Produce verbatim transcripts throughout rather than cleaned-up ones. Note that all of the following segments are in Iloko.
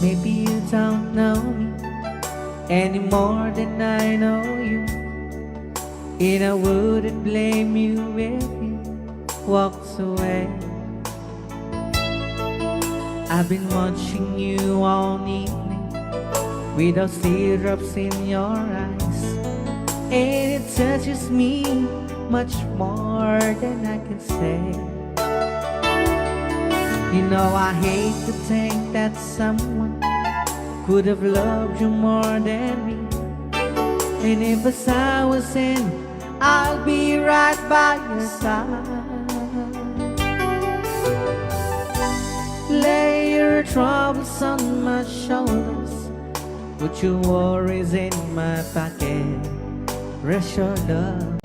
Maybe you don't know me any more than I know you, and I wouldn't blame you if you walked away. I've been watching you all evening with those teardrops in your eyes, and it touches me much more than I can say. You know, I hate to think that someone could have loved you more than me. And if a star was in, I'll be right by your side. Lay your troubles on my shoulders, put your worries in my pocket. Rest your love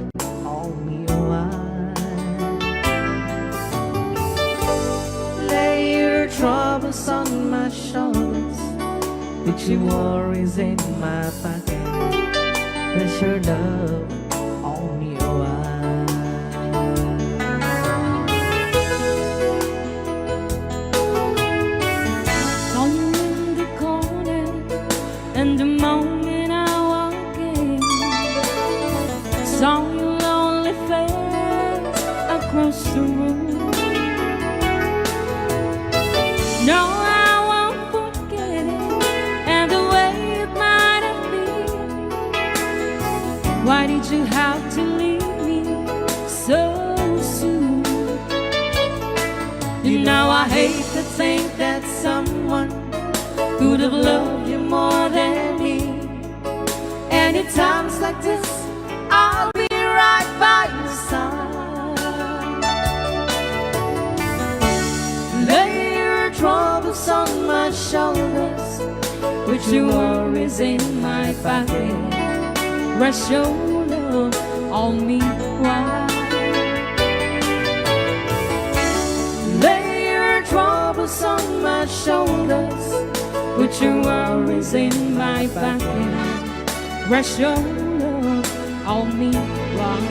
on me a while. Lay your troubles on my shoulders, put your worries in my pocket. Rest your love on me a while. Saw you in the corner, and the moment I walk in, saw your lonely face across the room. No, I won't forget it, and the way it might have been. Why did you have to leave me so soon? You know, I hate to think that someone could have loved you more than me. And in times like this, I'll be right by your side. Lay your troubles on my shoulders, put your worries in my pocket. Rest your love on me a while. Lay your troubles on my shoulders, put your worries in my pocket. Rest your love on me a while.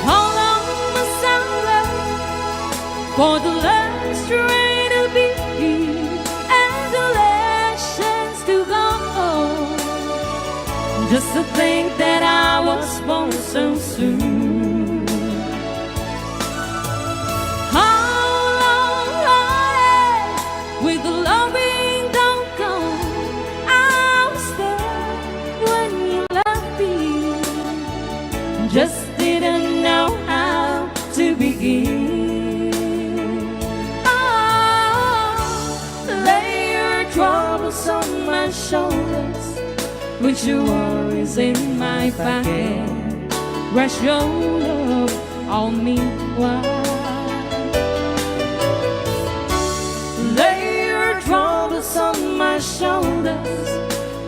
How long must I wait for the last train to be here and the last chance to go home? Just to think that I was born so soon. How long, heartache, with the loving don't come? I was there when you left me. Just didn't know how to begin. Oh, lay your troubles on my shoulders, put your worries in my pocket. Rest your love on me a while. Lay your troubles on my shoulders,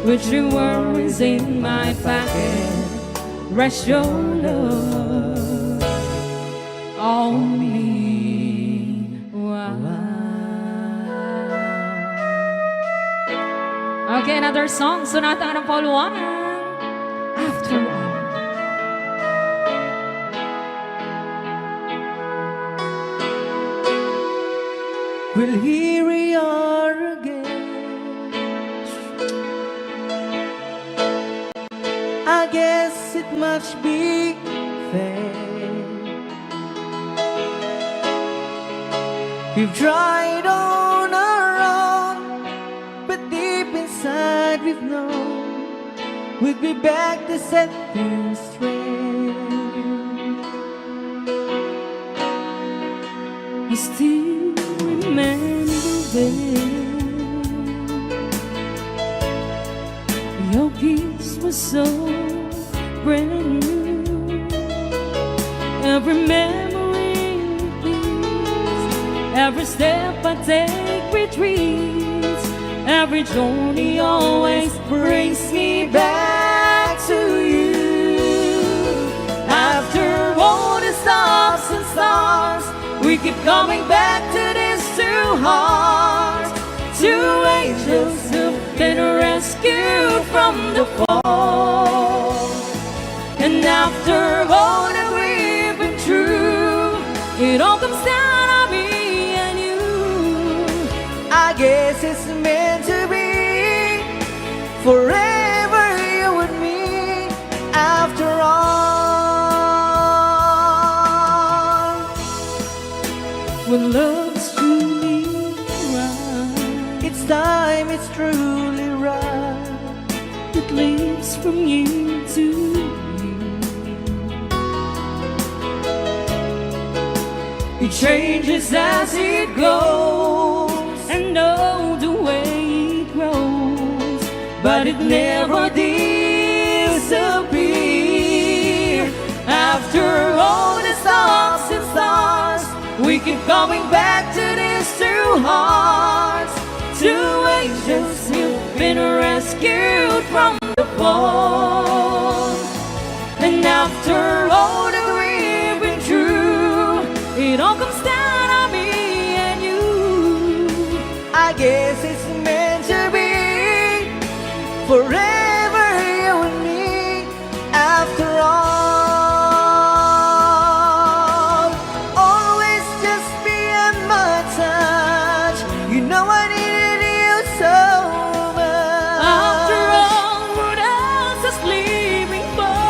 put your worries in my pocket. Rest your love on me a while. Okay, another song. Sonata ng Pauluanan. After All. Well, here we are again. I guess it must be fate. We've tried on our own, but deep inside we've known we'd be back to set things straight. I still remember then. Your kiss was so brand new. Every memory repeats. Every step I take retreats. Every journey always brings me back to you. After all the stops and stars, we keep coming back to these two hearts. Two angels who've been rescued from the fall. And after all that we've been through, it all comes down to me and you. I Love's truly right. It's time, it's truly right. It lives from you to you. It changes as it goes. And know the way it grows, but it never disappears. After all the stops and stars, we keep coming back to these two hearts, two angels who've been rescued from the fall. And after all that we've been through, it all comes down to me and you. I guess it's meant to be, forever you and me. After all, always just be at my touch. You know I needed you so much. After all, what else is living for?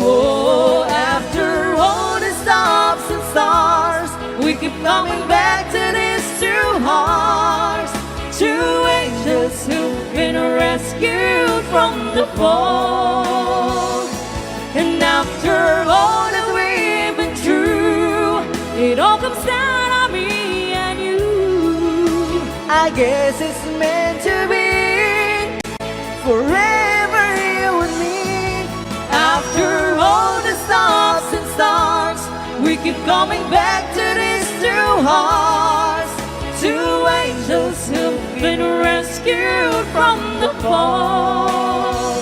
Oh, after all the stops and stars, we keep coming back to these two hearts, two angels who've been rescued from the fall. And after all that we've been through, it all comes down to me and you. I guess it's meant to be, forever you and me. After all the stops and stars, we keep coming back to these two hearts, two angels who've been rescued from the fall.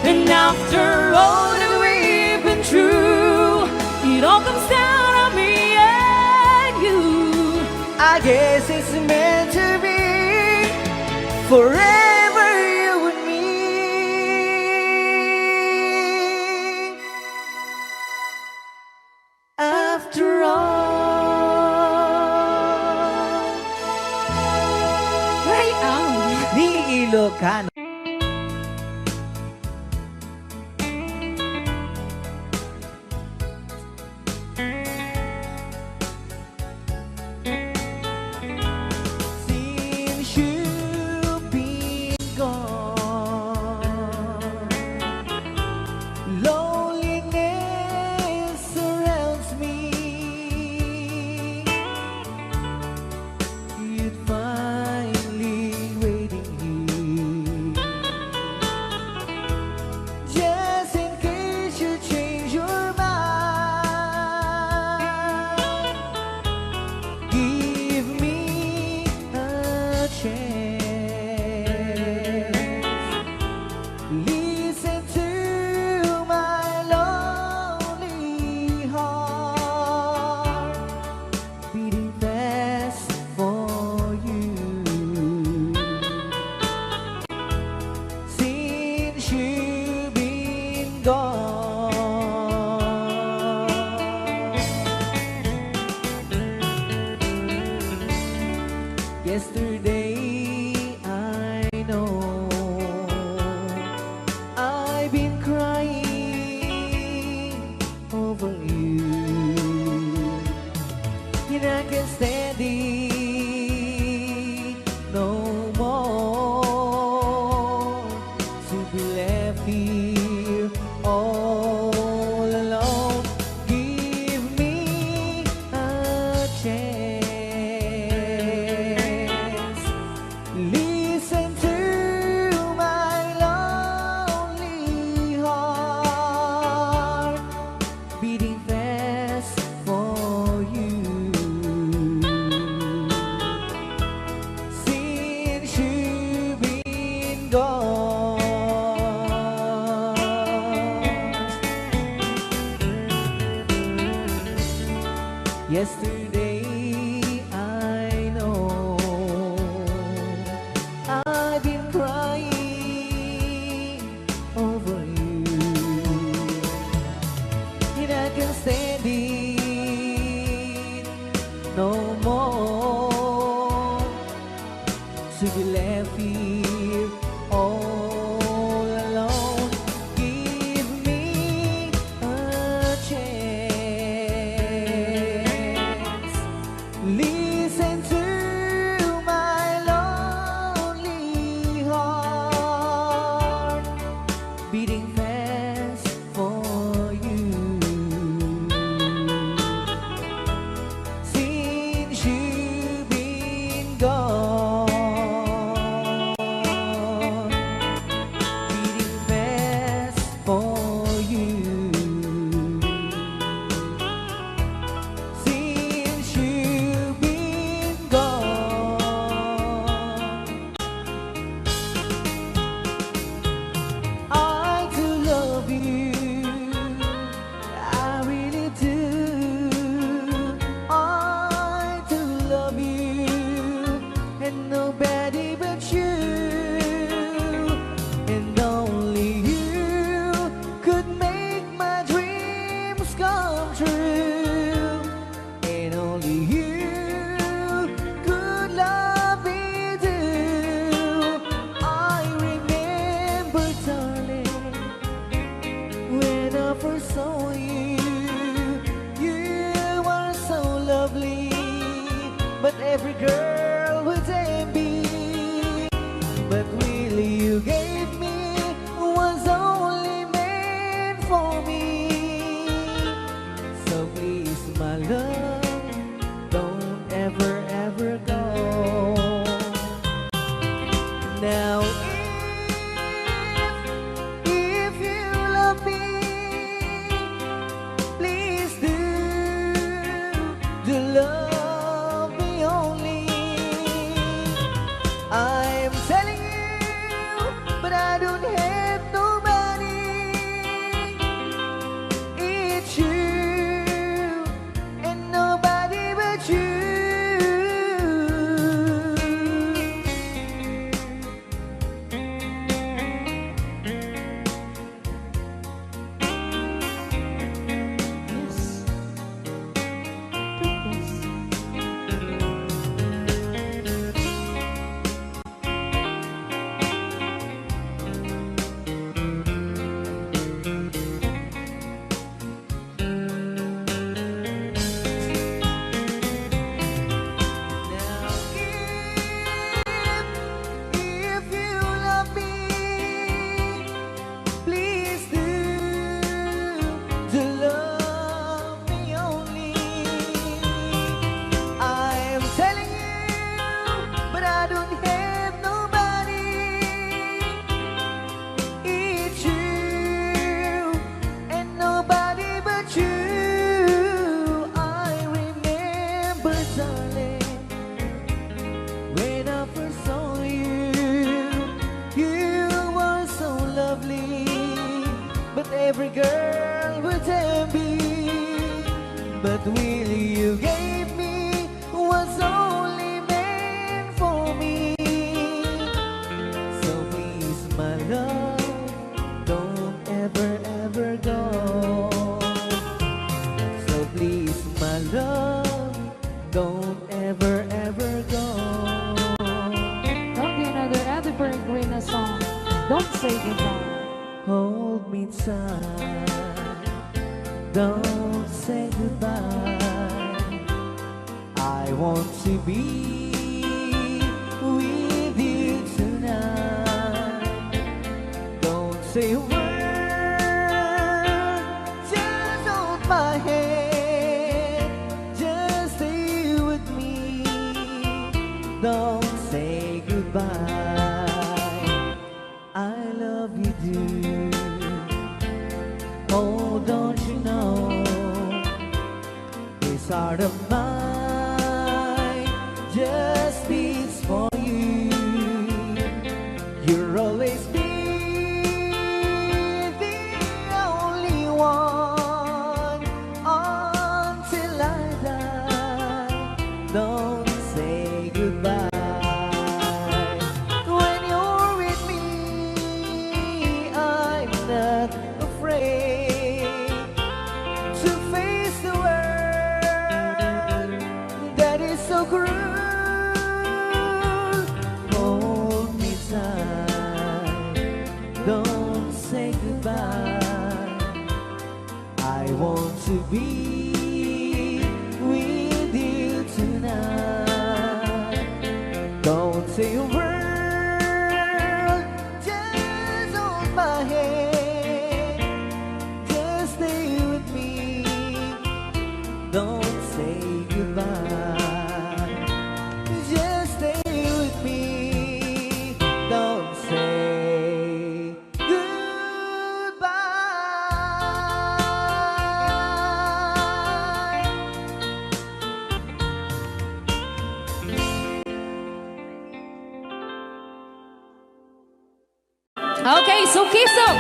And after all that we've been through, it all comes down to me and you. I guess it's meant to be, forever you and me. After all. Ay, aw. Ni Ilocano. Since you've been gone, loneliness surrounds me. You'd find me waiting here, just in case you change your mind. Give me a chance. Listen to my lonely heart beating fast for you. Since you've been gone. Yesterday, I know I've been crying over you, and I can't stand it no more to be left here all alone. Give me a chance. Listen to my lonely heart beating fast for you. Since you've been gone. Yesterday, I know I've been crying over you, and I can't stand it no more to be left here all alone. Give me a chance. every girl would envy. But will you gave me what's only meant for me? So please, my love, don't ever, ever go. So please, my love, don't ever, ever go. Don't be another Eddie Perquina song. Don't say goodbye. Hold me tight. Don't say goodbye. I want to be with you tonight. Don't say a word, just hold my hand. Just stay with me. Don't say goodbye. I love you, dear. Oh, don't you know? This heart of mine just beats for you. You'll always be the only one until I die. Don't say goodbye. When you're with me, I'm not afraid to face the world that is so cruel. Hold me tight, don't say goodbye. I want to be with you tonight. Don't say a word, just hold my hand. Just stay with me. Don't say goodbye. Just stay with me. Don't say goodbye. Okay, sukisok.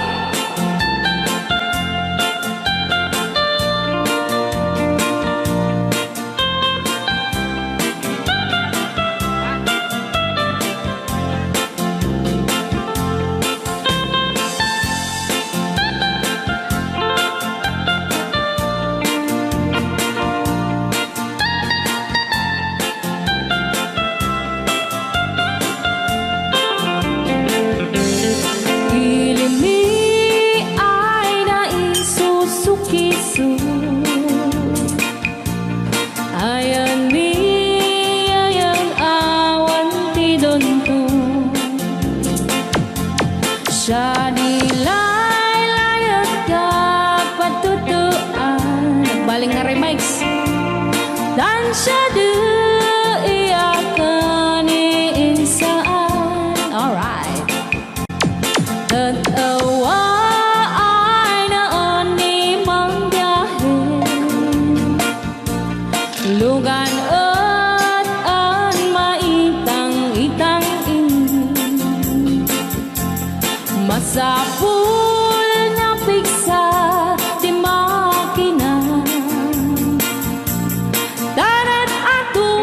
Ilimmi ay naisusukiso. Ayan ni ayang awan ti dunton. Siya di laylayet ka patutuan. Nagbaling na remix. Dan siya di iyakan ni insaan. Alright. Ket awa ay naan ni mangbiahe. Lugan et an maitang-itang ini. Masapul nga pigsa ti makina. Tanat ato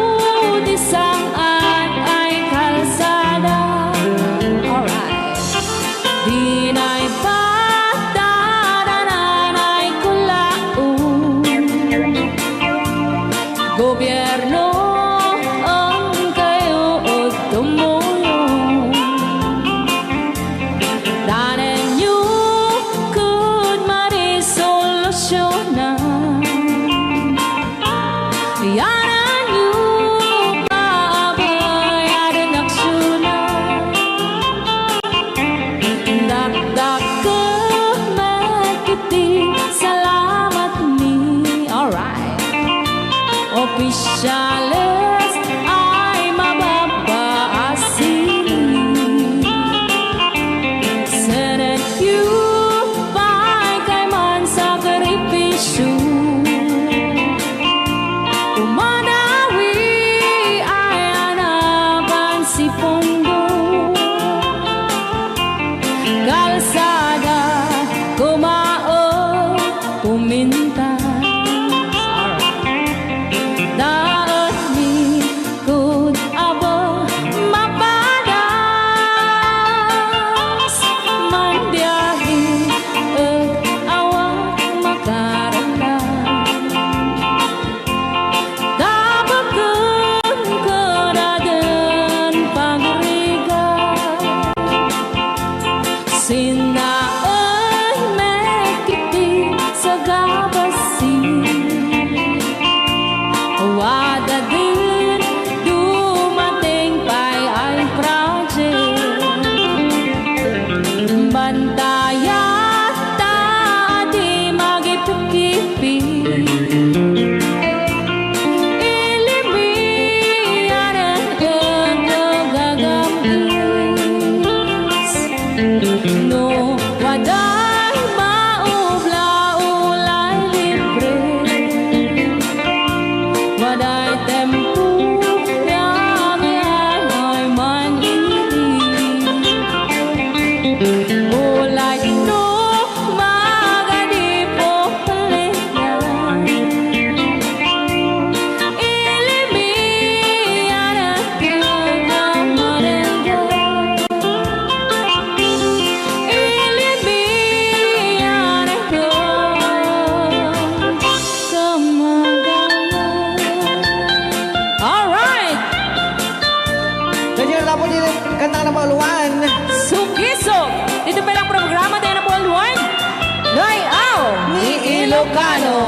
Ilocano.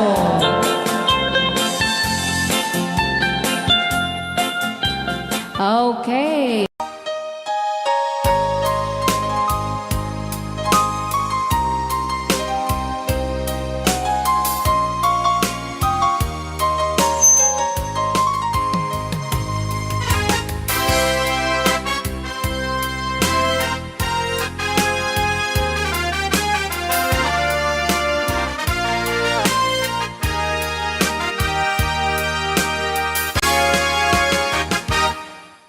Okay.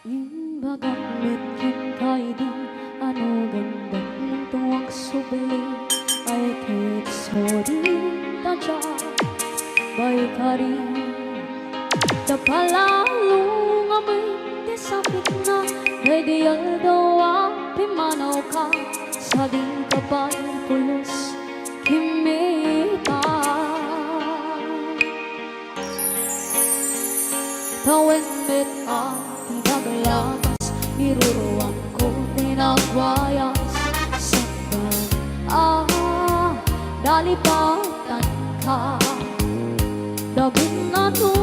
Imbagak met kenka idi a no gandak nangto agsubli, ay ket sodi ta dia baykari. Ta palalo ngamin ti sakitna, daydi aldaw a pimmanawka, sadika pay pulos kimmita. Ta wen met a ti naglagas, iruruamko ti nagwayas. Sakbay a nalipatanka, dabinna no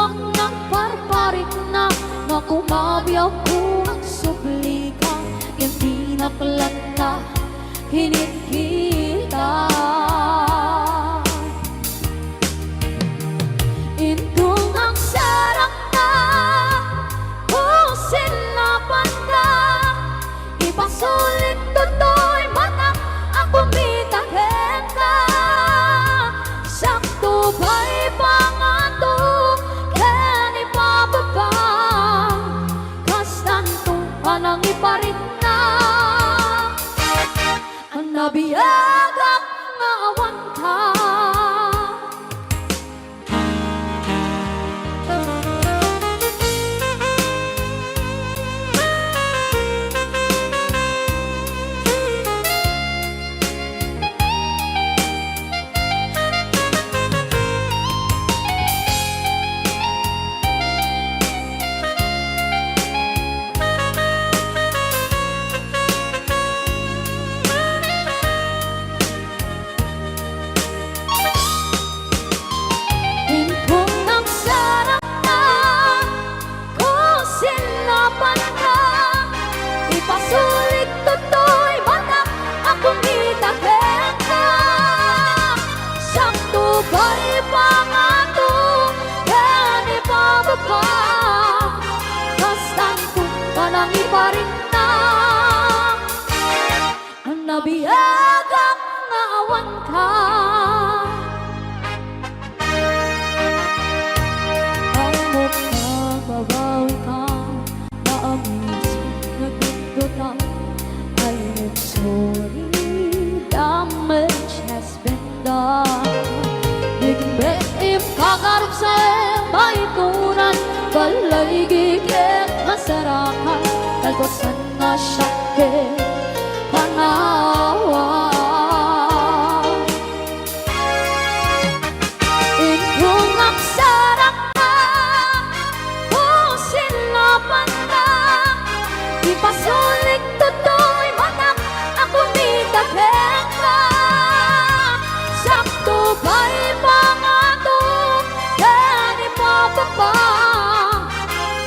ak nagparparikna, makumabiawko, agsublika, ken dinak latta kinitkita. Inton agsarakta, no sinnapanka, ipasulik toy matak a kumita kenka. Sakto pay pangato ken ipababa, kastanto a nangiparikna. Nabiagak nga awanka. Inton agsarakta, no sinnapanka, ipasulik toy matak a kumita kenka. Sakto pay pangato ken ipababa, kastanto a nangiparikna. Nabiagak nga awanka. Ammok nga babawika, na-amaze nga nagdutdota. I am sorry, damage has been done. Big bet im kakarupsa e maituran, balay giket masarakan, kalpasan nga siak ket panawan. Inton agsarakta, no sinnapanka, ipasulik toy matak a kumita kenka. Sakto pay pangato ken ipababa,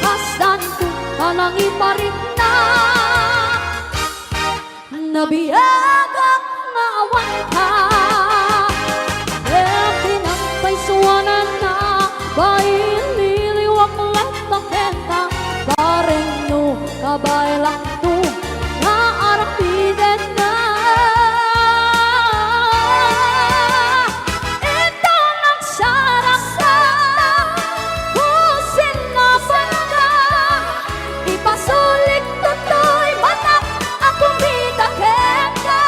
kastanto a nangiparikna. Nabiagak nga awanka. Ket ti nagpaisuananna, bain liliwak latta kenka. Bareng no kabaelakto nga aramidenna. Inton agsarakta, no sinnapanka, ipasulik toy matak a kumita kenka.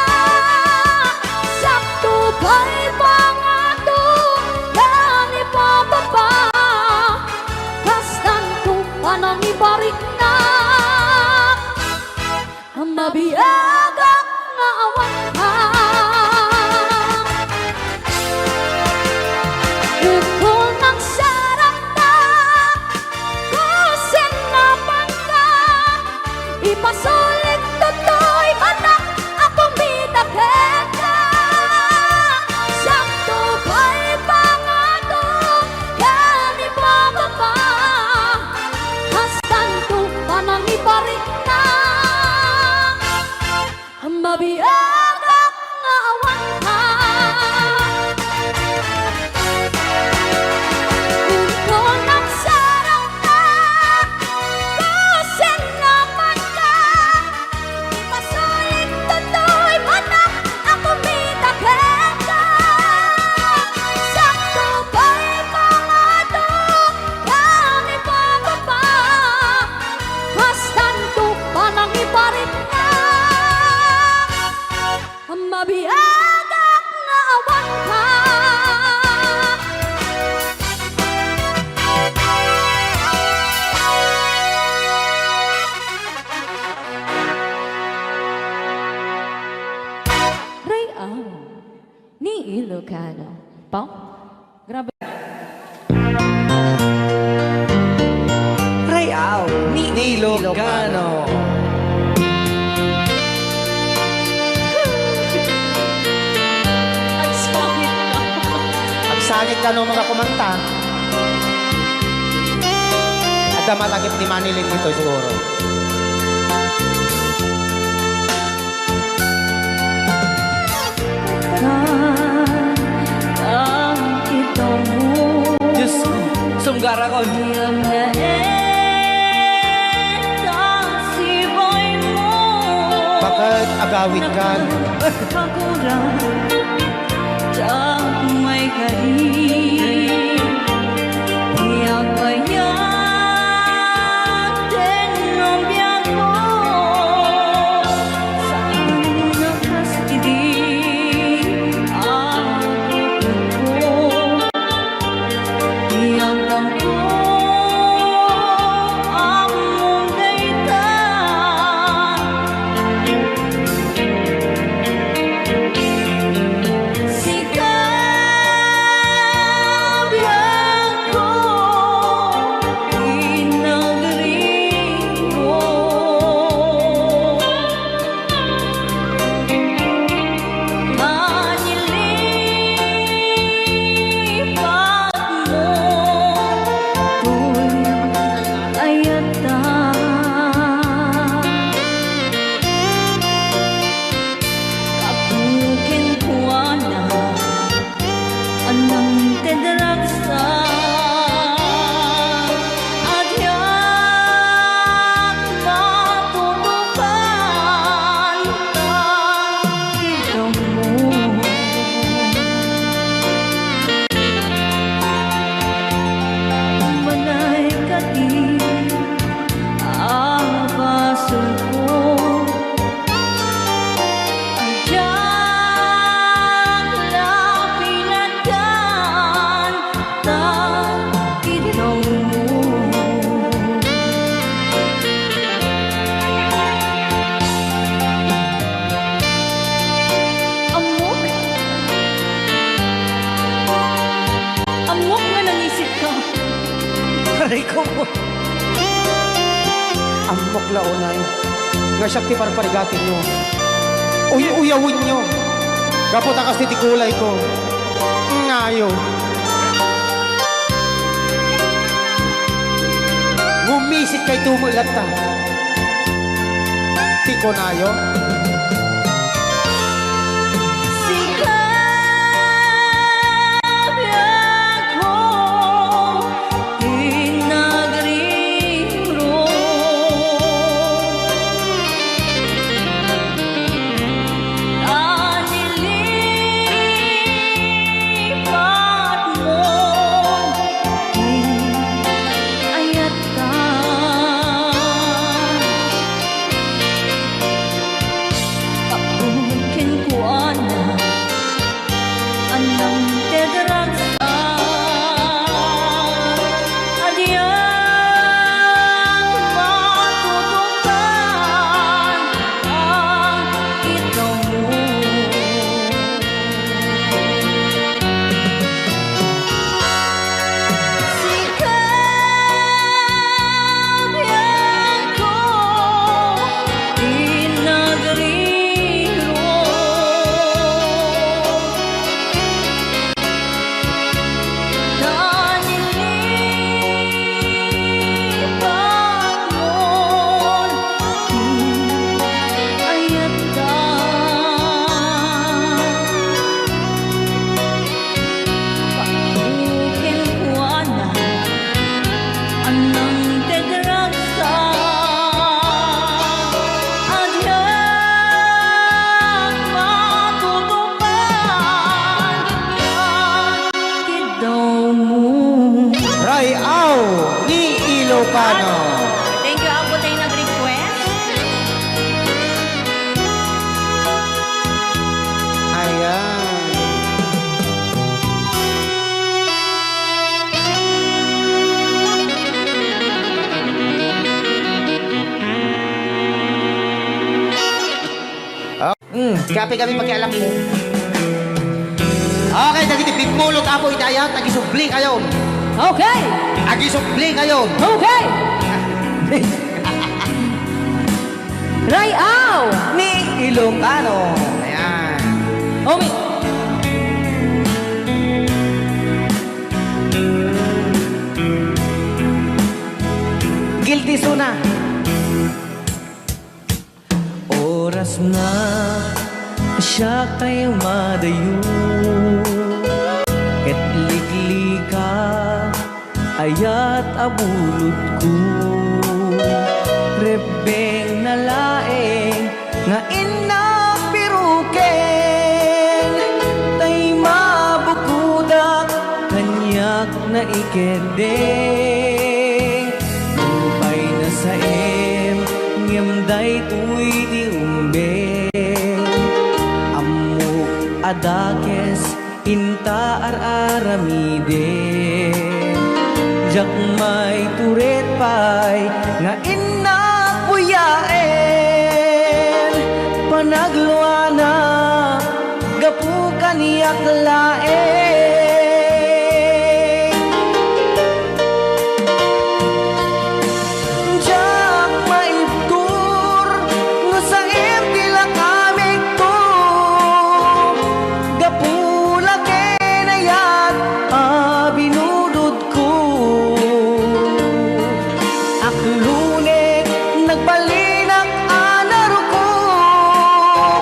Ilocano. Pao? Grabe. Rayaw ni Ilocano. Agsangit ka. Agsangit ka no mga kumanta. Adda malagip ni Manilyn dito siguro. Diyos ko, sunggarakon. Bakit agawid ka? Gapu kenkuana, anang ti dragsa, a diak matutukan ta ti damo. Manay kadi a basolko. Diak la pinadkan ta idawmo. Ammok? Ammok nga nangisit ka. Aray ko. Ammok la unay nga siak ti parparigatenyo. Uy-uyawenyo. Gapu ta kas ti kulayko. Ngayo. Ngumisit kay tumulad ta. Ti kunayo. Sika, biagko, ti nagriro. Anili patmo ti ayatta. Gapu kenkuana, anang ti dragsa, a diak matutukan. Ikaw mo. Sika, biagko, ti nagriro. Tanilipatmon ti ayatta. Gapu kenkuana, anang ti dragsa, a diak matutukan. Rayaw ni Ilocano. Thank you, Apo, tayo nag-request. Ayan. Mm, kape kami pakialam mo. Okay, dagiti pimmulot, Apo, iti ayat, agisubli kayon. Okay. Agisubli kayon. Okay. Ray-aw. Ni Ilocano. Ayan. Umi- Guilty suna. Oras na, siak tay madayo, ket liklika, ayat a bulodko. Rebbeng na laeng nga innak piruken, tay mabukodak, kaniak naikeddeng. Nupay nasaem, ngem daytoy ti rumbeng. Ammok a dakes, inta ar-aramidem. Diak maitured pay nga innak buyaen. Panagluana, gapu kaniak laeng. Diak maibtur no saem ti lakamigko, gapu la ken ayat a binulodko. Aklunek, nagbalinak a narukop,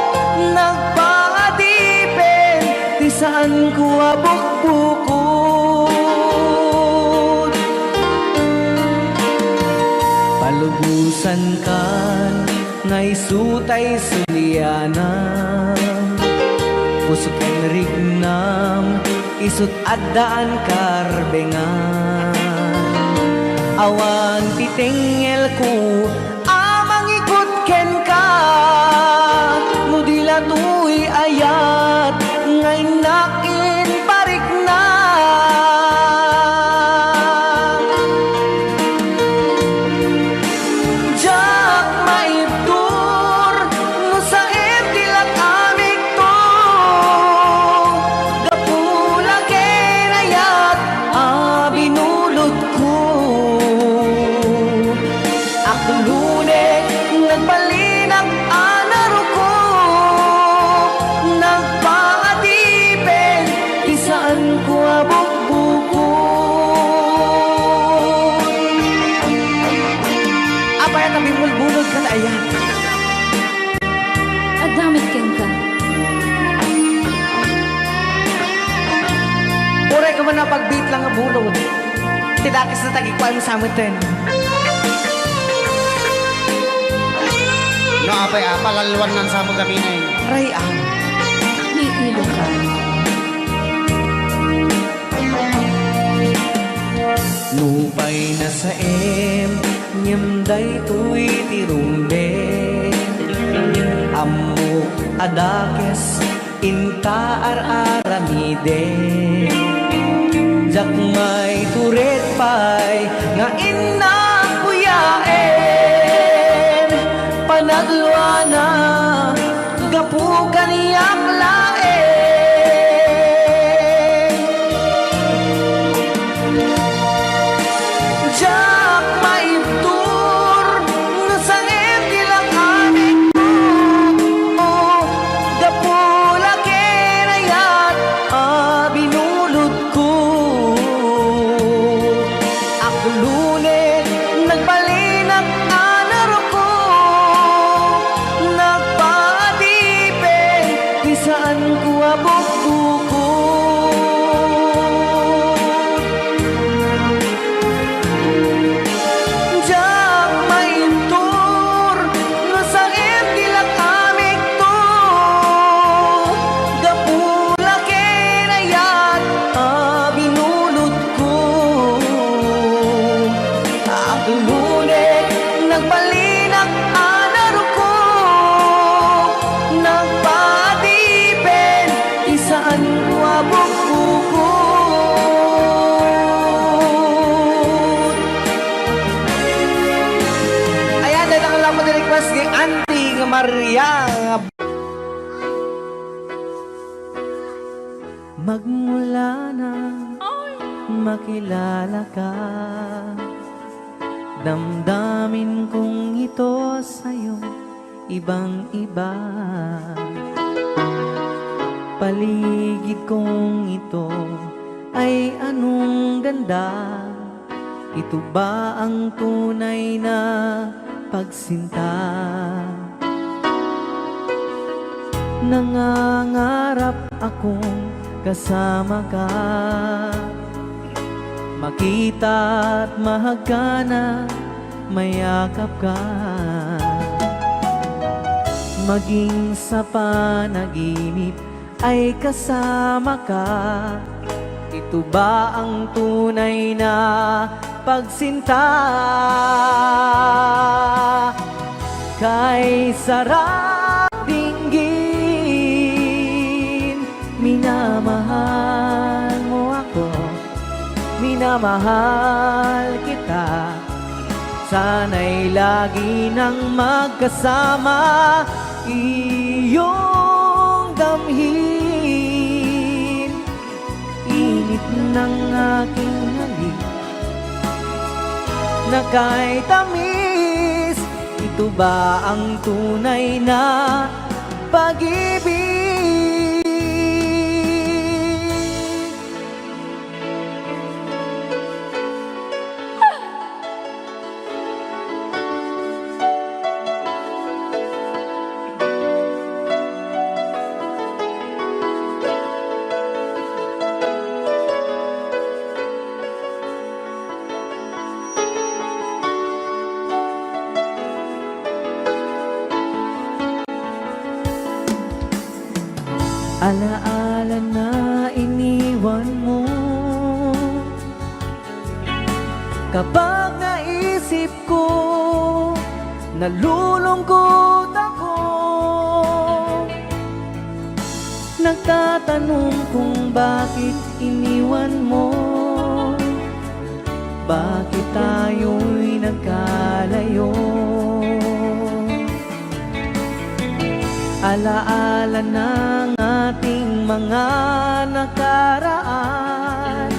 nagpaadipen ti saanko a bukbukod. Palubosankan nga isu tay sulianam, puso ken rignam, isut' addaan karbengan. Awan ti tengngelko a mangikut kenka, no di la toy ayat nga innak imparikna. Diak maibtur no saem ti lakamigko, gapu la ken ayat a binulodko. Aklunek, nagbalinak a narukop, nagpaadipen ti saanko a bukbukod. Apay a bimbulbulod ket ayat? Adda met kenka. Uray ka man a pagbiit lang nga bulod. Ti dakes na tagikuan sa meten. No apay a, palalwan ngan sa mo gaminen. Ray-aw. Ni Ilocano. Nupay nasaem, ngem daytoy ti rumbeng. Ammok a dakes, inta ar-aramidem. Diak maitured pay nga innak buyaen. Panagluana, gapu kaniak laeng. Diak maibtur no saem ti lakamigko, gapu la ken ayat a binulodko. Aklunek, Magmula na makilalaka, damdamin kong ito sa'yo ibang-iba. Paligid kong ito ay anong ganda. Ito ba ang tunay na pagsinta? Nangangarap akong kasama ka, makita at mahagkan at mayakap ka. Maging sa panaginip ay kasama ka. Ito ba ang tunay na pagsinta? Kay sarap dinggin, minamahal mo ako, minamahal kita. Sana'y lagi nang magkasama, iyong damhin init ng aking halik na kay tamis. Ito ba ang tunay na pag-ibig? Alaala na iniwan mo. Kapag naisip ko, nalulungkot ako. Nagtatanong kung bakit iniwan mo, bakit tayo'y nagkalayo. Alaala ng ating mga nakaraan.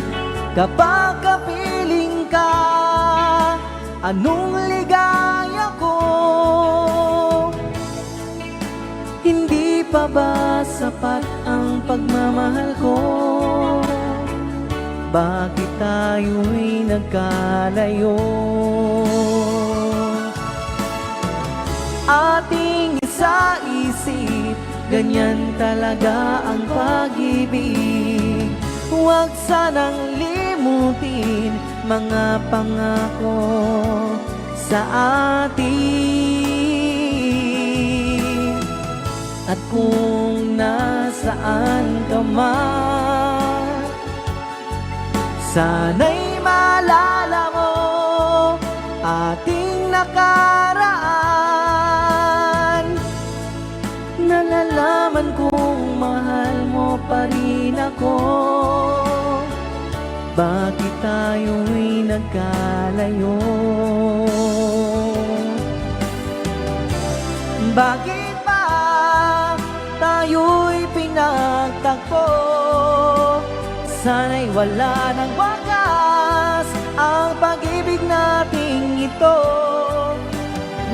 Kapag kapiling ka, anong ligaya ko? Hindi pa ba sapat ang pagmamahal ko? Bakit tayo'y nagkalayo? Ating isaisip, ganyan talaga ang pag-ibig. Huwag sanang limutin mga pangako sa atin. At kung nasaan ka man, sana'y maalala mo ating nakaraan. Nalalaman kong mahal mo pa rin ako. Bakit tayo'y nagkalayo? Bakit ba tayo'y pinagtagpo? Sana'y wala nang wakas ang pag-ibig nating ito.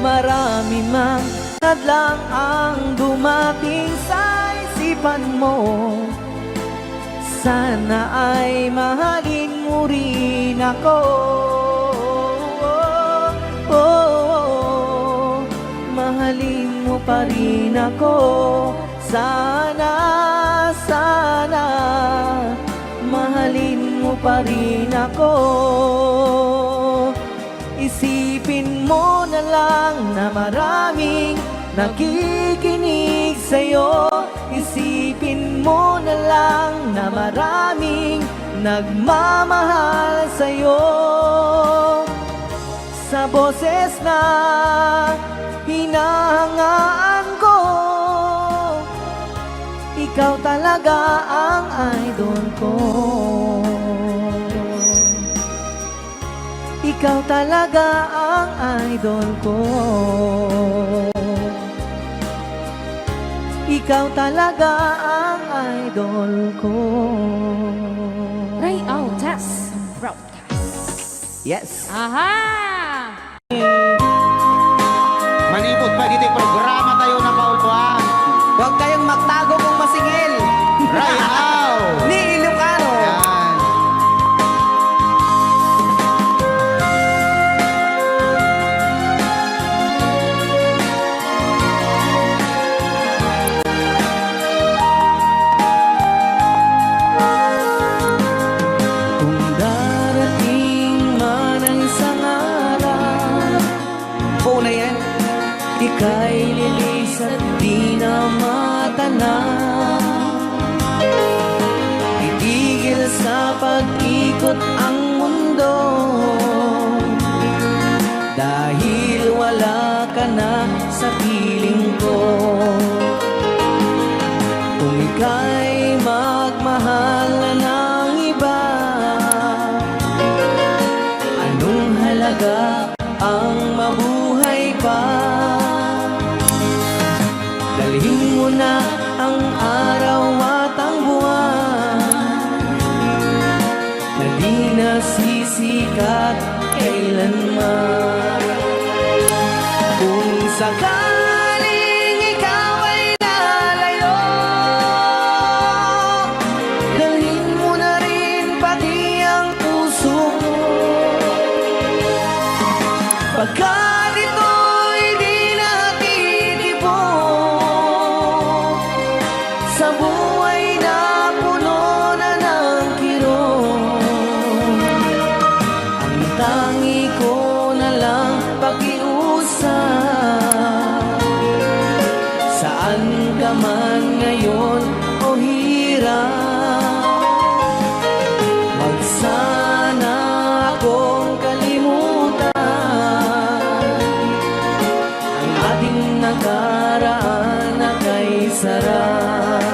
Marami mang hadlang ang dumating sa isipan mo. Sana ay mahalin mo rin ako. Oh, oh, oh, mahalin mo pa rin ako. Sana, sana, mahalin mo pa rin ako. Isipin mo na lang na maraming nakikinig sa'yo. Isipin mo na lang na maraming nagmamahal sa'yo. Sa boses na hinahangaan ko, ikaw talaga ang idol ko. Ikaw talaga ang idol ko. Ikaw talaga ang Idol ko. Ray Altas Broadcast. Yes. Aha! Manipud pa ditoy programa tayo na kauluan. Huwag kayong magtago kung masingil. Ray Aw! Ni Ilocano. Yan. Kung darating man ang sangaran, Buo na yan. Ika'y lilis at di na matana. Itigil sa pag-ikot ang mundo, dahil wala ka na sa piling ko. Kung ika'y magmahal na ng iba, anong halaga ang mabuhay pa? Dalhin mo na ang araw at ang buwan na di nasisikat kailanman. Kung sakaling ikaw ay lalayo, dalhin mo na rin pati ang puso ko. Pagkat ito'y di na titibok sa buhay na puno na ng kirot. Ang tangi ko na lang pakiusap, saan ka man ngayon o hirap, wag sana akong kalimutan. Ang ating nakaraan na kay sarap.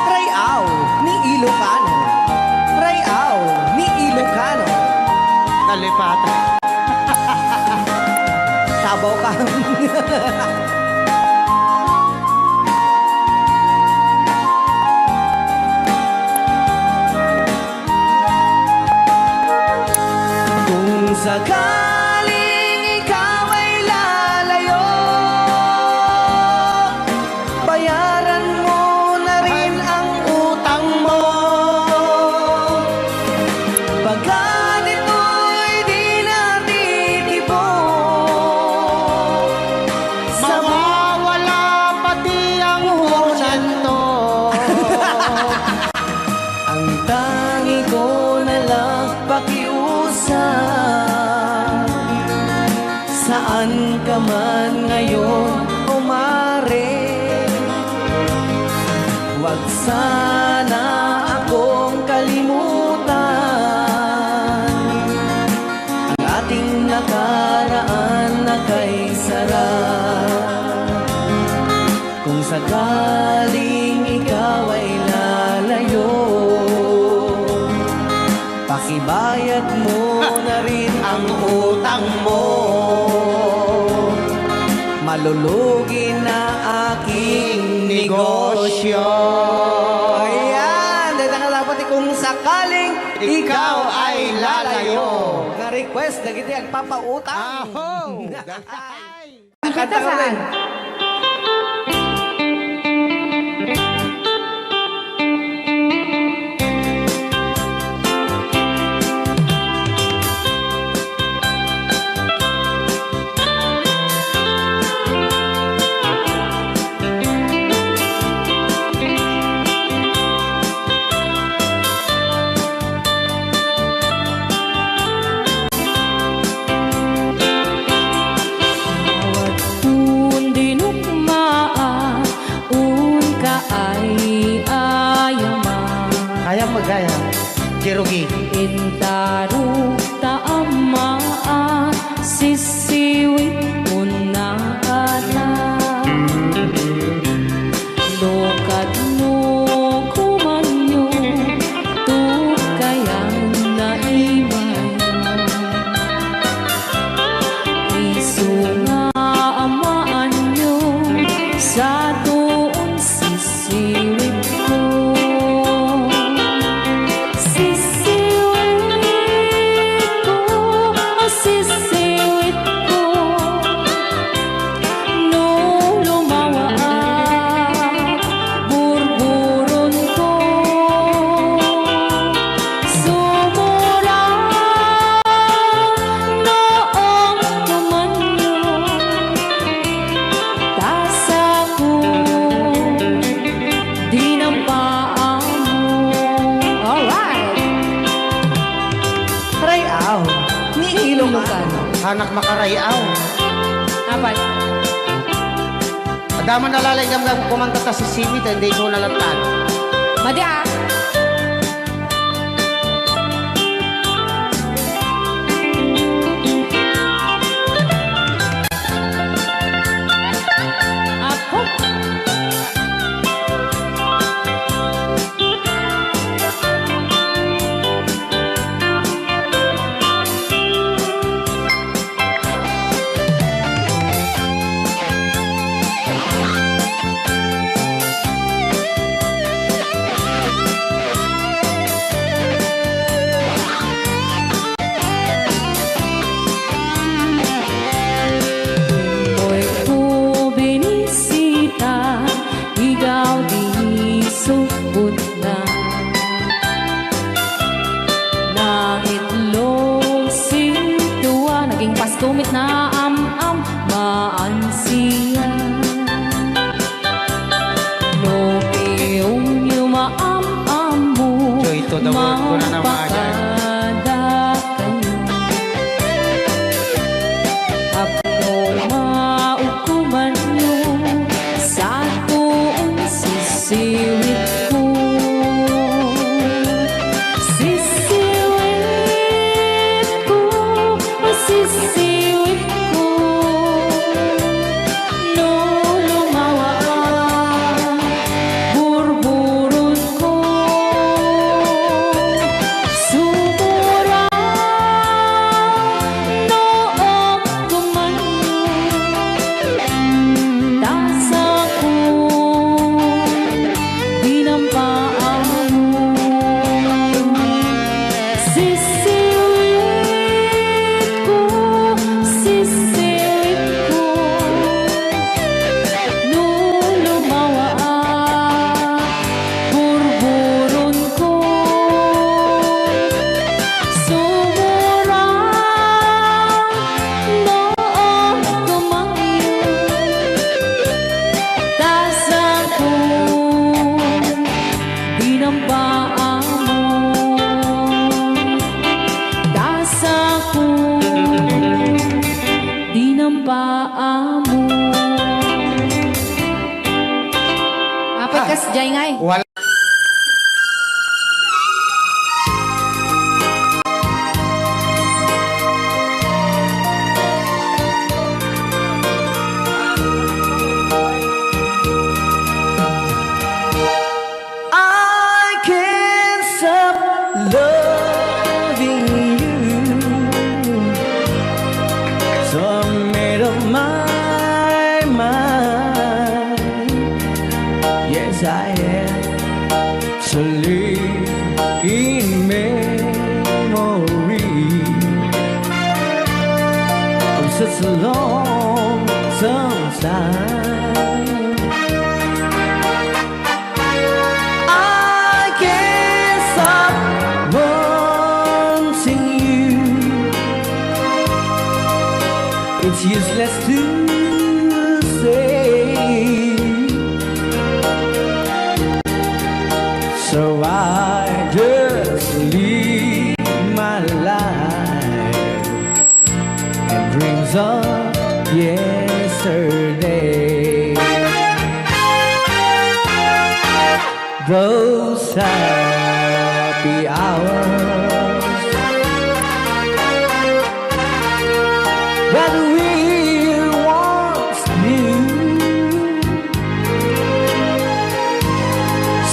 Ray Aw ni Ilocano. Ray Aw ni Ilocano. Nalipatan. Sabaw ka. Kung sakaling ikaw ay lalayo, bayaran mo na rin ang utang mo. Pagkat ito'y di na titibok sa mawawala pati ang porsyento. Ang tangi ko na lang pakiusap, saan ka man ngayon o mare, wag sana akong kalimutan. Ang ating nakaraan na kay sarap. Kung sakaling ikaw ay lalayo, pakibayad mo na rin ang utang mo. Malulugi na aking negosyo. Ayan, dayta nga dapat kung sakaling ikaw ay lalayo. Nga request dagiti agpapautang. Aho! Ay! Kanta ka, saan? Awan dinukmaan, unka ay ayama. Ayam magayam. Jerugi. Intaruk ta ammaan, sisiwit unna ala. No kadno kumanyo, tukayan na imayo. Isu nga Anak makaray-aw. Apay? Adda man nalalaing gamgam kumanta ta sisiwit, hindi ko nalattan. Madi, ah. Apo. Oy, ko binisita, igaw di sukot na. Naitlog sintua, naging pastumit na am-am, maansiya. No piyongyo maam-ammo, Joy to the world, kuna na, mga dyan. Mapakada kayo. Apno maukumanyo, satuon sisiwit ko. Sisiwit ko, sisiwit ko. No lumawa, burburon ko. Sumura, no agkumanyo. Tasako, dinampaammo. Sisiwit ko, sisiwit ko. No lumawa, burburon ko. Sumura, no agkumanyo. Tasako, dinampaammo. Tasako, dinampaammo. Apat kas jay ngay. Wala. I can't stop loving you. So I made up my mind. Yes, I am. To live in memory of such a long, long time. I can't stop wanting you. It's useless to say. So I just live my life and dreams of yesterday. Those happy hours that we once knew,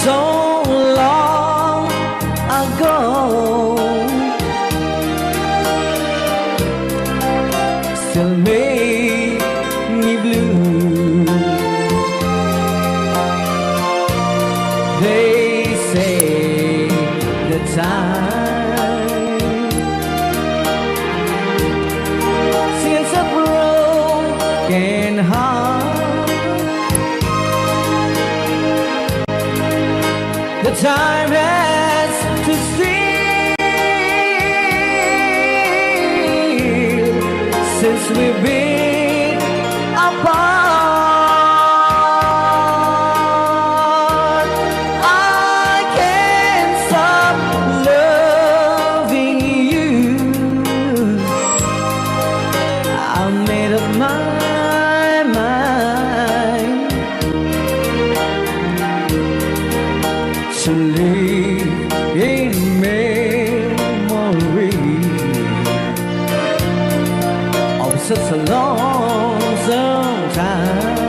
so long ago, still make me blue. They say the time since a broken heart. The time has to steal since we've been apart. I can't stop loving you. To live in memory of such a lonesome time.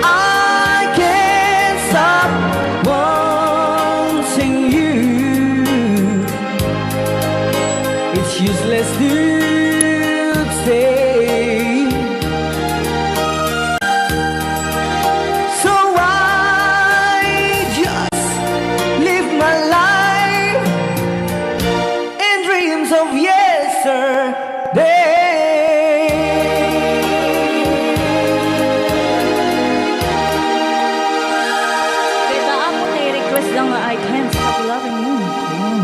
I can't stop wanting you. It's useless to stay. So I just live my life in dreams of yesterday. Dayta, Apo, ti request da nga items, Happy Loving You. Ayan.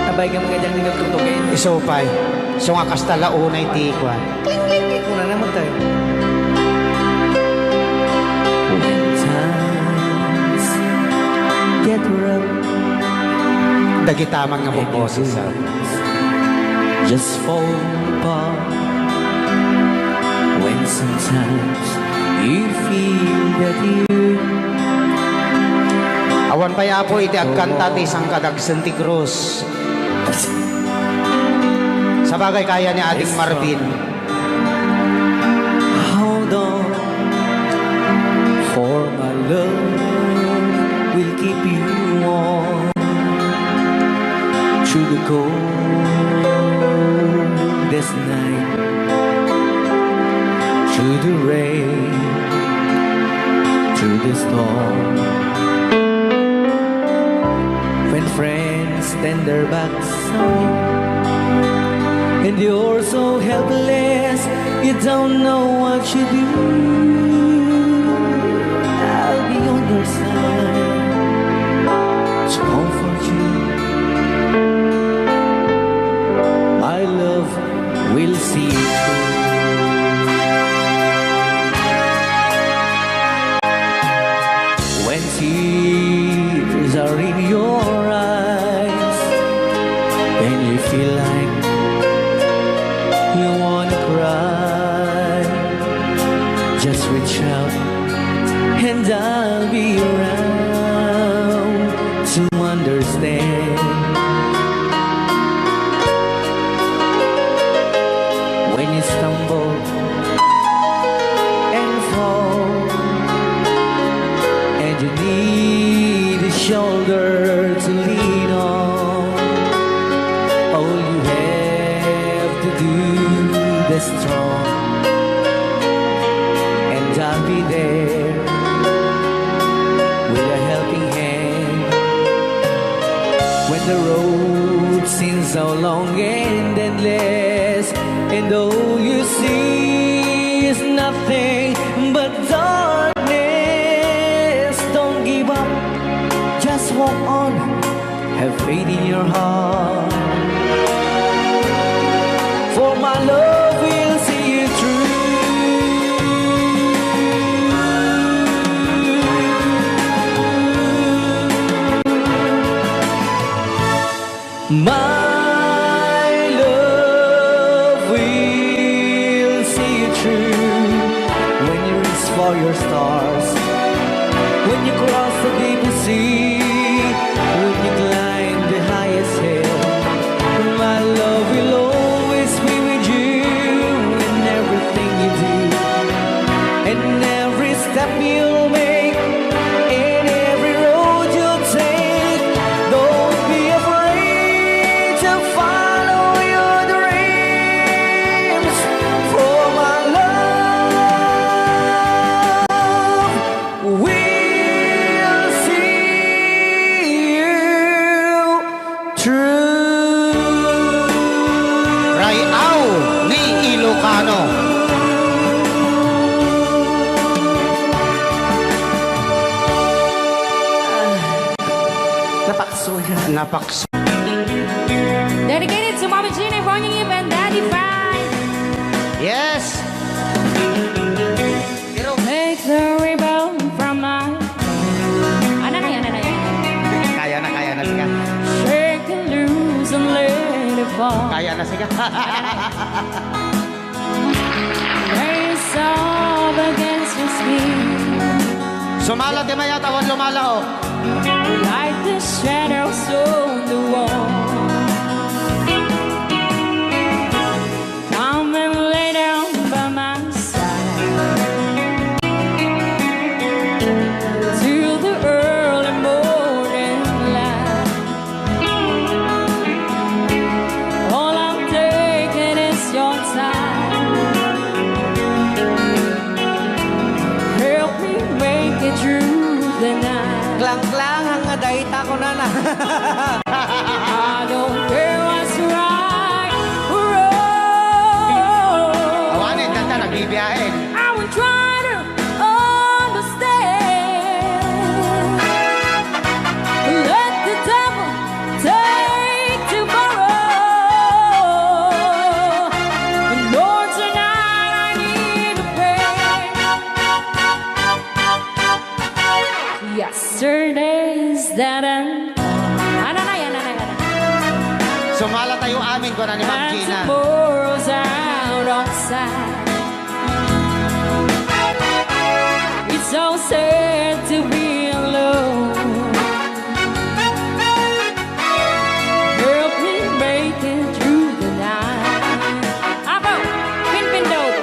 Abay, nga mga diyang tinutugtugin. Isu pay. Isu nga kasta la unay ti kuan. Kling, kling, kling. Una naman tayo. When times get rough, dagita man nga boboses, ah. Just fall apart. When sometimes you feel that you... Awan pay, Apo, iti agkanta ti sangkadagsen ti krus. Sabagay, kaya ni Ading Marvin. Hold on, for my love will keep you warm through the coldest night, through the rain, through the storm. When friends turn their backs on you, and you're so helpless, you don't know what to do, I'll be on your side to comfort you. My love will see you through. When tears are in your eyes and you feel like you wanna cry, just reach out and I'll be around to understand. When you stumble and fall, and you need a shoulder to lean on, all you have to do, be strong, and I'll be there with a helping hand. When the road seems so long and endless, and all you see is nothing but darkness, don't give up, just walk on, have faith in your heart. For my love will see you through. My love will see you through. When you reach for your stars, when you cross the deepest sea, when you climb the highest hill, my love will always be with you in everything you do, in every step you make, in every road you take. Don't be afraid to follow your dreams, for my love will see you through. Ray-aw ni Ilocano. Napakso. Napakso. Dedicated to Mommy Jean, Ronnie Eve, and Daddy Frank. Yes. Ayan na, sige. Raise up against your skin. Sumala ti mayat, awan lumalaok. Like the shadows on the wall. Come and lay down by my side. Till the early morning light. All I'm taking is your time. Help me make it through the night. Klangklang nga dayta, kunana. I don't care what's right or wrong. Awanen, kanta, nagbibiyahe. I will try to understand. Let the devil take tomorrow. And Lord, tonight I need to pray. Yesterday's dead and gone. Ananay, ananay, ananay. Sumala tayo amin, kuna ni Ma'am Gina. And tomorrow's out of sight. It's so sad to be alone. Help me make it through the night. Apo, pinpindot.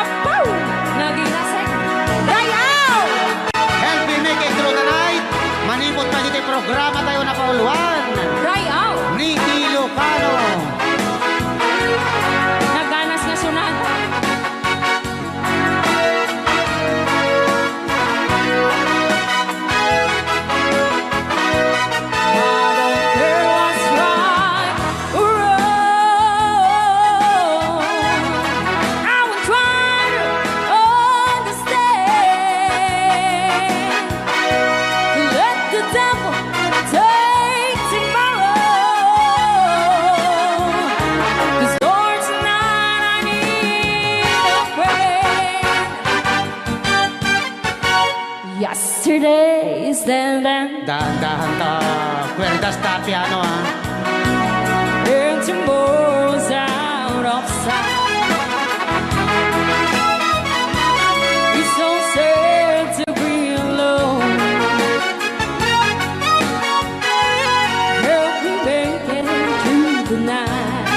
Apo, naginasek. Rayaw! Help me make it through the night. Manipod pa dito'y programa tayo na Pauluan. Rayaw! Ni Ilocano. Naganas nga sunat. I don't care what's right or wrong. I will try to understand. Let the devil take tomorrow. 'Cause Lord, tonight I need a friend. Yesterday is then, then. Dahan-dahan ta. Kwerdas ta, piano, ah. And tomorrow's out of sight. It's so sad to be alone. Help me make it through the night.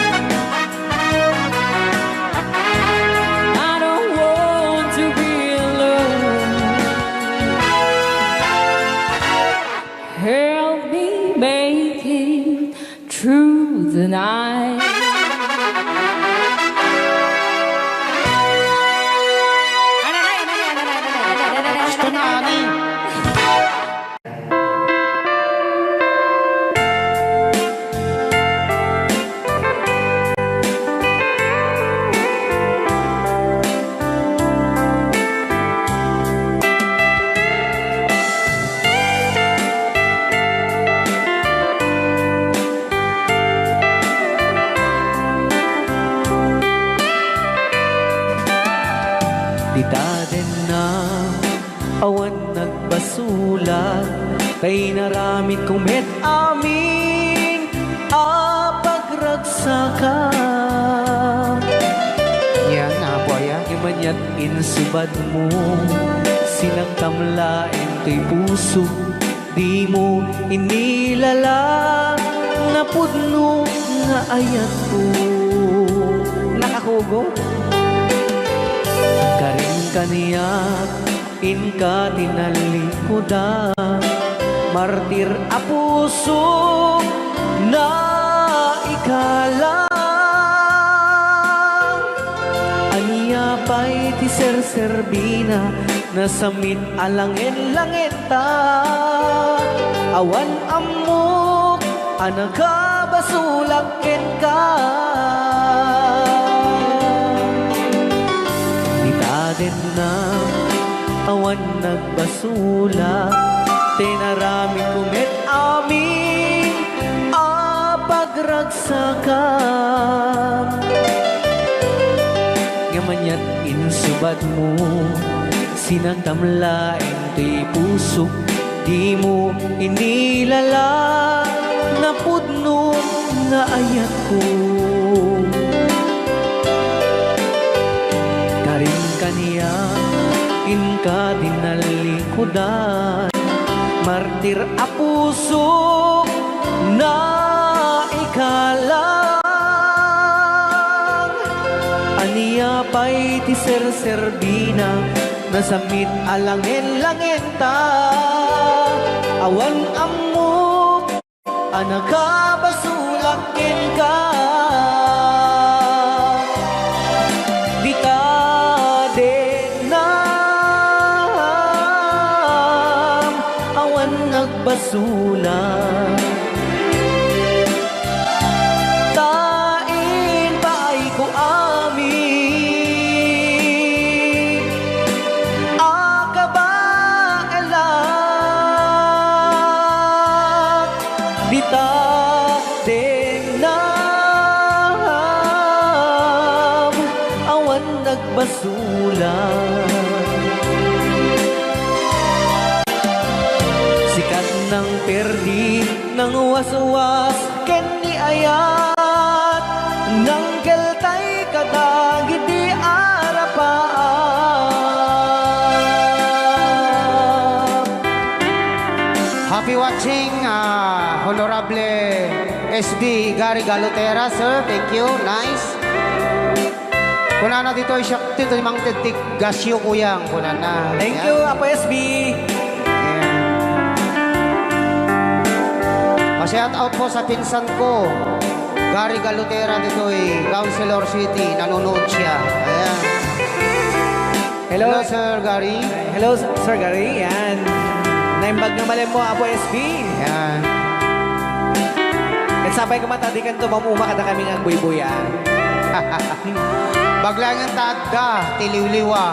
I don't want to be alone. Help me make it through the night. Gusto na, ani? Dita denna, awan nagbasolak, ta inaramidko met amin a pagragsakam. Yan, Apo, aya. Ngem ania't insubadmo, sinangtam laeng toy pusok, dimo inilala napudno nga ayatko. Nakakugo? Karim kaniak, inka tinalikuda, martir a puso na ikalam. Ania pay ti serserbina, nasamit a langen-langenta, awan ammok a nakabasolak kenka. Dita denna, awan nagbasolak, ta inaramidko met amin a pagragsakam. Ngem ania't insubadmo, sinangtam laeng toy pusok, Dimo inilala napudno nga ayatko. Karin kaniak inka dinalikudan, martir a puso naikalang. Ania pay ti serserbina, nasamit a langen-langenta. Awan ammok a nakabasolak kenka. Dita dennam, awan nagbasolak. Ta inpaayko amin a kabaelak. Dita dennam, awan nagbasolak. Sikat nang perdi, nang waswas, ken ni ayat, nang keltay kadagiti arapaap. Happy watching, ah, Honorable S B Gary Galutera, sir. Thank you. Nice. Kunana ditoy, siak ditoy mangted ti gasyo, kuyang, kunana. Thank you, Apo S B. Ayan. Pa-shout out po sa pinsan ko, Gary Galutera, ditoy Councilor City. Nanonood siya. Ayan. Hello. Hello, Sir Gary. Hello, Sir Gary. Yan. Naimbag nga malem mo, Apo S B. Yan. Ket sapay koma ta dikanto mamuma kadakami nga agbuybuya. Bagbaglaengen ta adda ti liwliwa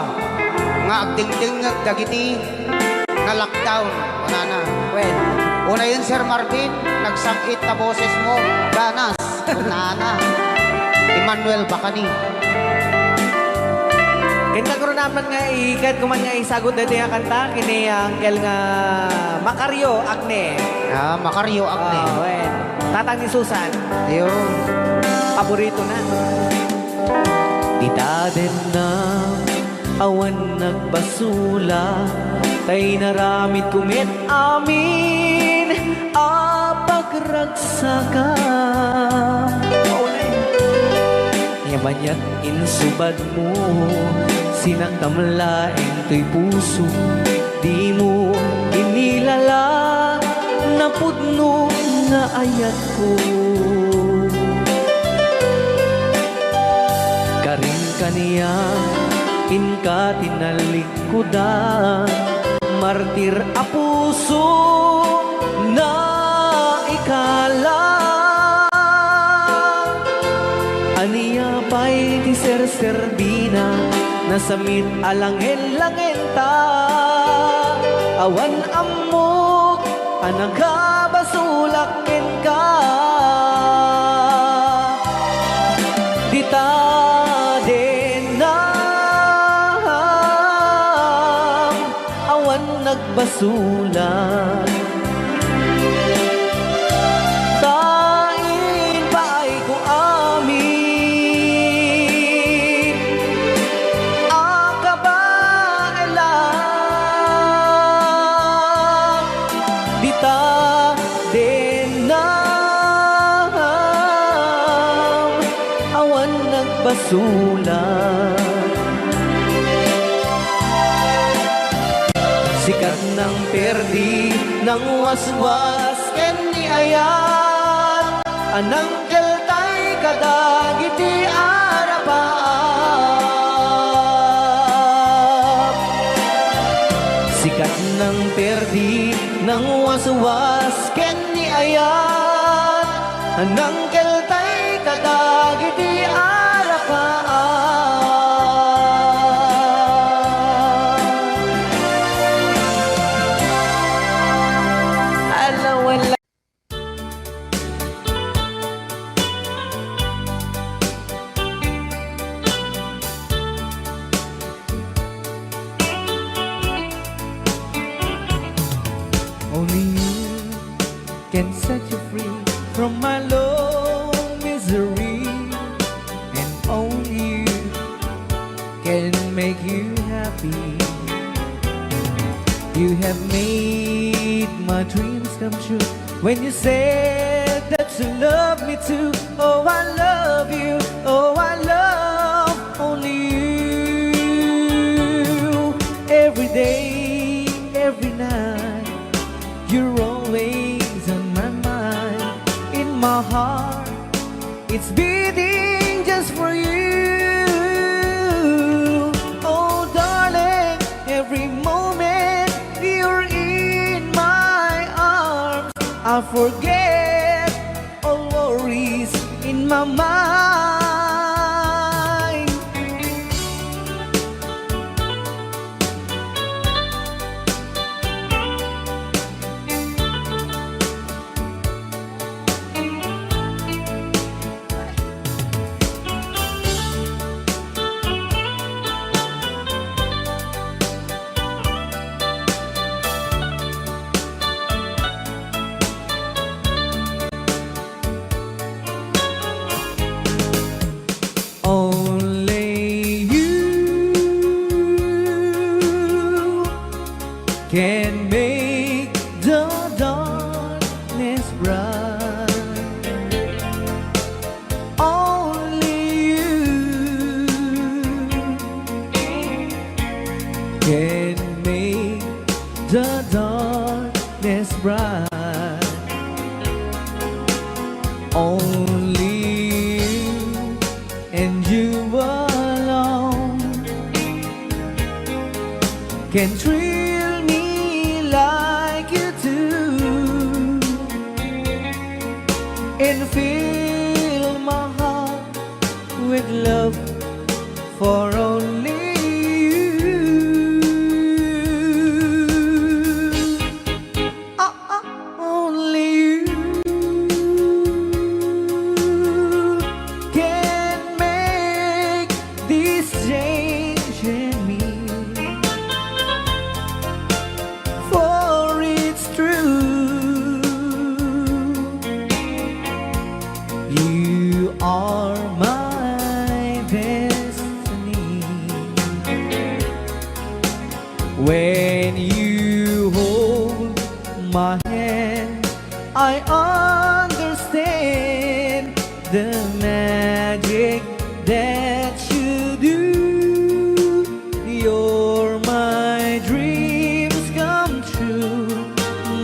nga agdengdengngeg dagiti na-lockdown, kunana. Wen. Unayen, Sir Marvin, nagsang-it ta boses mo, danas, kunana. Emmanuel Bacani. Ket nagrunaman nga iket kuman nga isagut daytoy nga kanta, ken ni Uncle nga Macario Agne. Ah, Macario Agne. Ah, wen. Tatang ni Susan. Ayun. Paborito na. Dita dennam, awan nagbasolak, ta inaramidko met amin a pagragsakak. Mao na eh. Nia banag insubadmo, sinaktam laeng toy puso. Dimo inilala napudno nga ayatko. Karin kaniak inka tinalikudan, martir a puso naikalang. Ania pay ti serserbina, nasamit a langen-langenta. Awan ammok a nakabasolak kenka. Dita dennam, awan nagbasolak. Ta inpaayko amin a kabaelak. Dita dennam, awan nagbasolak. Sikat nang perdi, nang waswas, ken ni ayat, a nangkeltay kadagiti arapaap. Sikat nang perdi, nang waswas, ken ni ayat, a nangkeltay kadagiti arapaap. Ala, wala. can set you free from my long misery, and only you can make you happy. You have made my dreams come true when you said that you love me too. Oh, I love you. Oh, I love only you. Every day, every night, you're always on my mind. In my heart, it's beating just for you. Oh, darling, every moment you're in my arms, I forget all worries in my mind. Only you can make the darkness bright. Only you can make the darkness bright. Only you and you alone can thrill me like you do and fill my heart with love for only you. Ah, ah, only you can make this change in me. For it's true, you are my destiny. When you hold my hand, I understand the magic that you do. You're my dreams come true,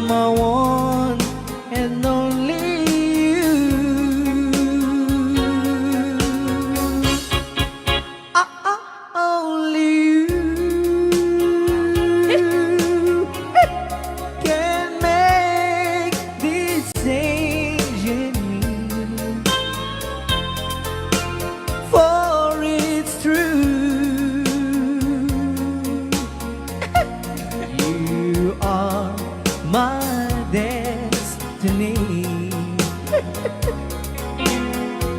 my one and only you. Ah, ah, only you can make this change in me. For it's true, you are my destiny.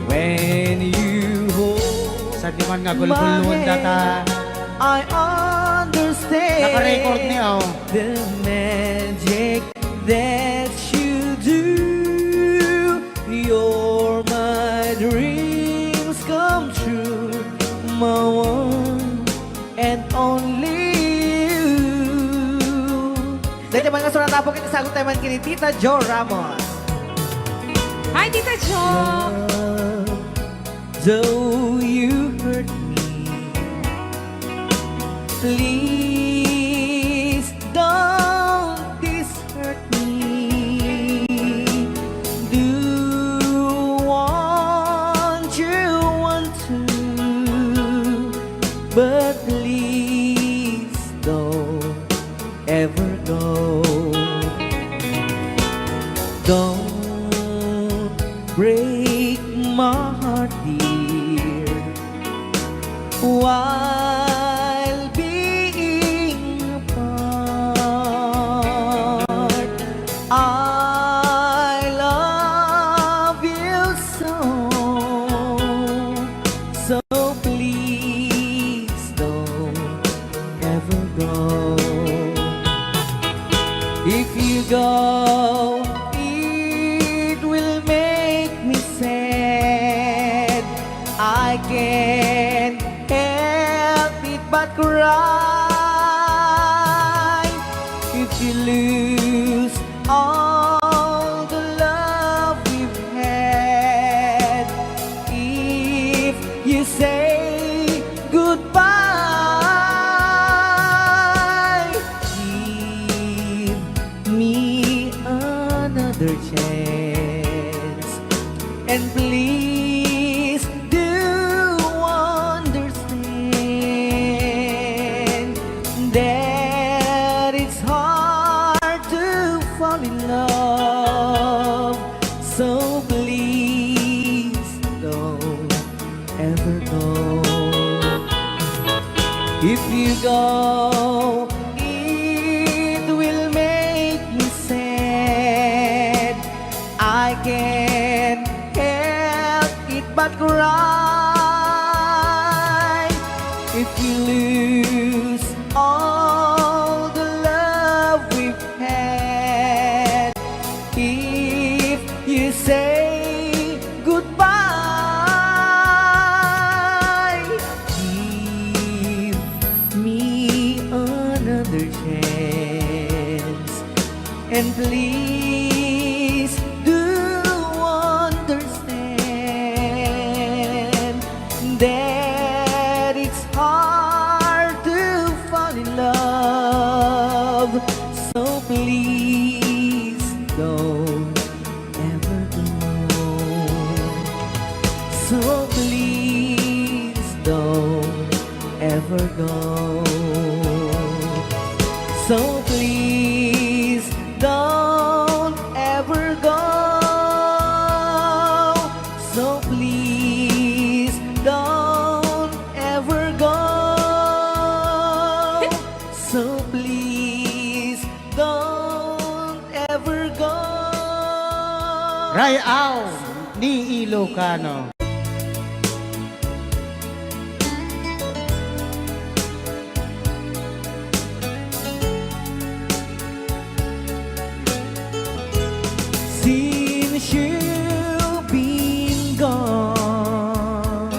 When you hold Saan di man nga gulgulon data? I understand Naka-record ni, oh. the magic that you do. You're my dreams come true, my one and only you. Dayta man nga surat, apo, ket isaguttayo man ken ni Tita Jo Ramos. Hi, Tita Jo! Love, though you hurt me, please don't desert me. Do what you want to, but please don't ever go. Don't break my heart, dear, while being apart. I love you so, so please don't ever go. If you go, I can't help it but cry if you lose all the love we've had. If you say goodbye, give me another chance. And please do understand that it's hard to fall in love. So please don't ever go. If you go, it will make me sad. I can't help it but cry if you lose all the love we've had. If you say goodbye, give me another chance. And please do understand that it's hard to fall in love. So please don't ever go. So please don't ever go. So please don't ever go. So please don't ever go. So please don't ever go. Ray-aw ni Ilocano. Since you've been gone,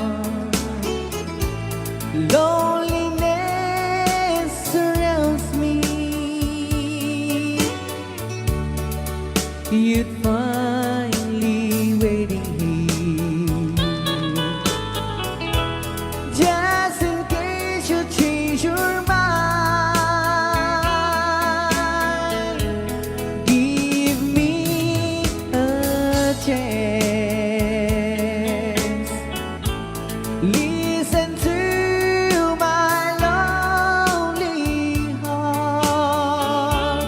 loneliness surrounds me. You'd find me waiting here, just in case you change your mind. Give me a chance. Listen to my lonely heart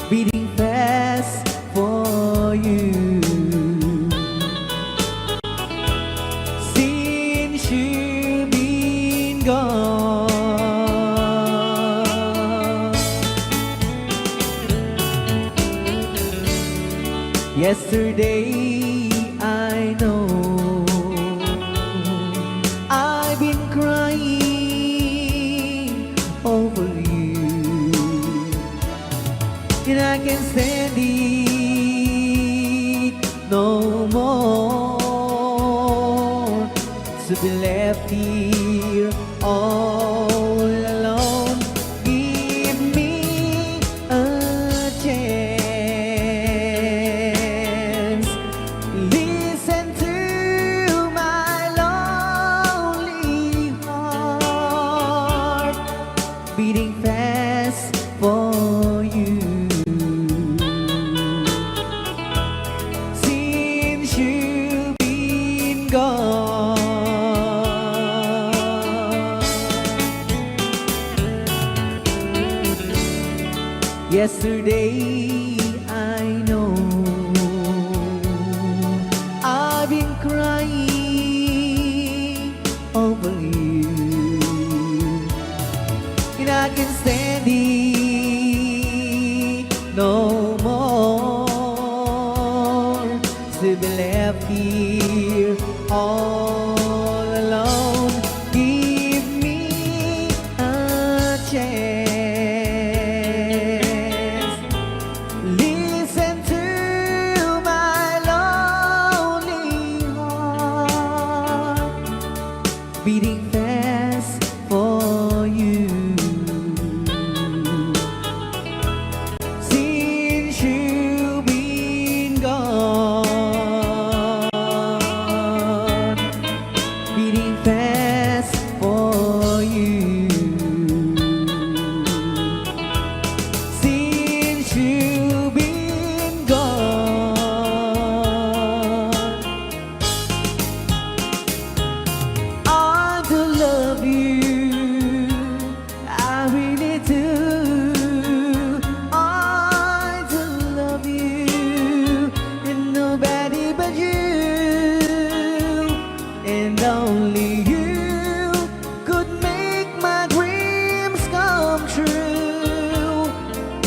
beating fast for you. Since you've been gone. Yesterday, I know I've been crying over you, and I can't stand it no more to be left here all alone. Give me a chance. Listen to my lonely heart beating fast for you. Since you've been gone. Yesterday, I know I've been crying over you, and I can't stand it no more to be left here all alone. Give me a chance. Listen to my lonely heart Beating fast for you. Since you've been gone, beating fast for you. Since you've been gone, I do love you. I really do. I do love you. And nobody but you. And only you could make my dreams come true.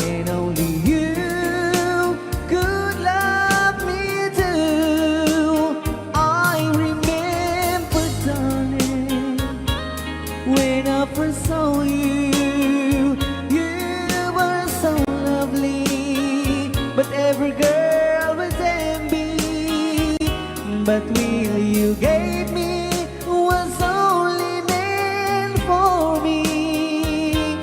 And only you could love me too. I remember, darling, when I first saw you, you were so lovely. But every girl was envy. But will you gave me was only meant for me.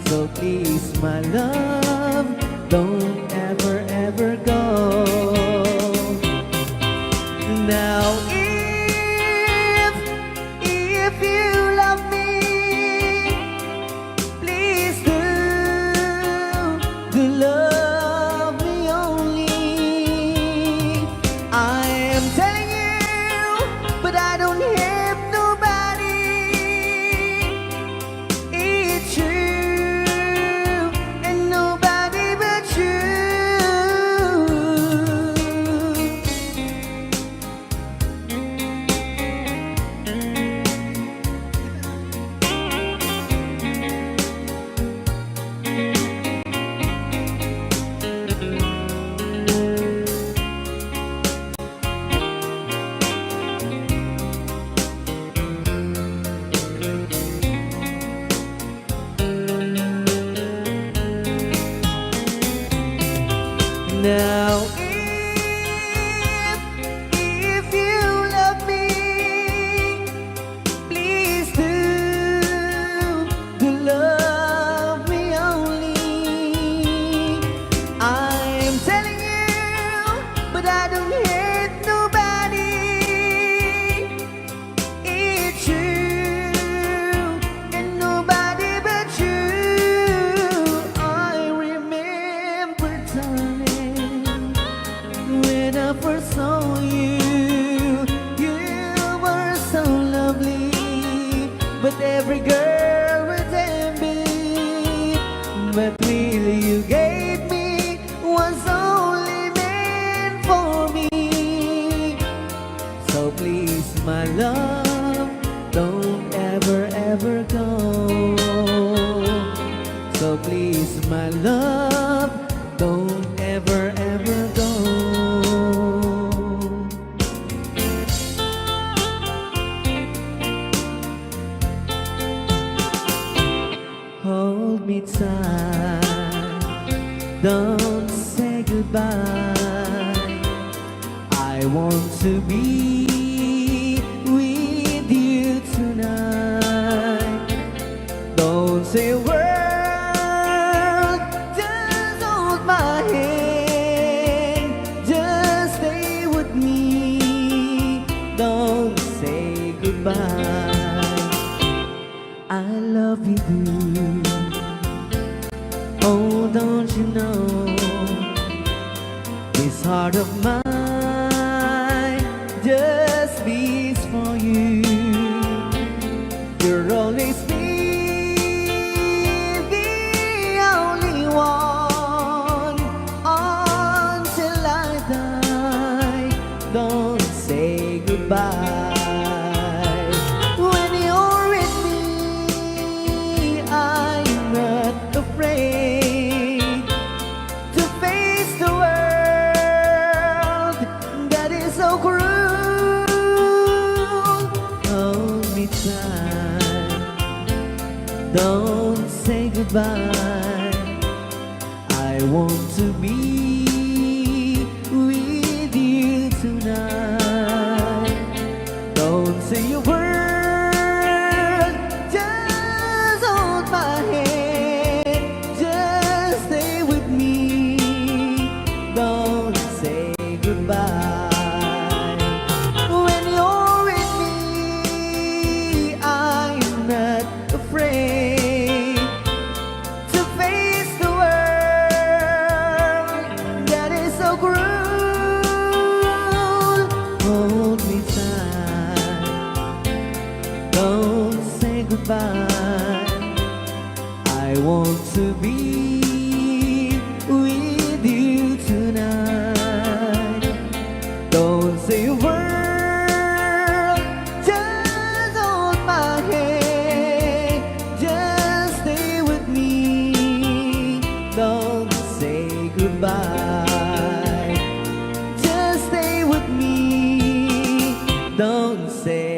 So please, my love, don't ever, ever go. Now, if, if you love me, please do, do love me only. I am telling you, but I don't have nobody. It's you and nobody but you. Now, if, if you love me, please do, do love me only. I'm telling you, but I don't hate nobody. It's you and nobody but you. I remember, darling, when I first saw you, you were so lovely, but every girl would envy. But really, you gave me was only meant for me. So please, my love, don't ever, ever go. So please, my love, don't ever, ever go. Hold me tight, don't say goodbye. I want to be with you tonight. Don't say a word, just hold my hand, just stay with me. Don't say goodbye. I love you, do. Oh, don't you know this heart of mine just beats for you? You'll always be the only one until I die. Don't say goodbye. When you're with me, I'm not afraid to face the world that is so cruel. Hold me tight, don't say goodbye. I want to be with you tonight. Don't say a word. to be with you tonight. Don't say a word, just hold my hand. Just stay with me. Don't say goodbye. Just stay with me. Don't say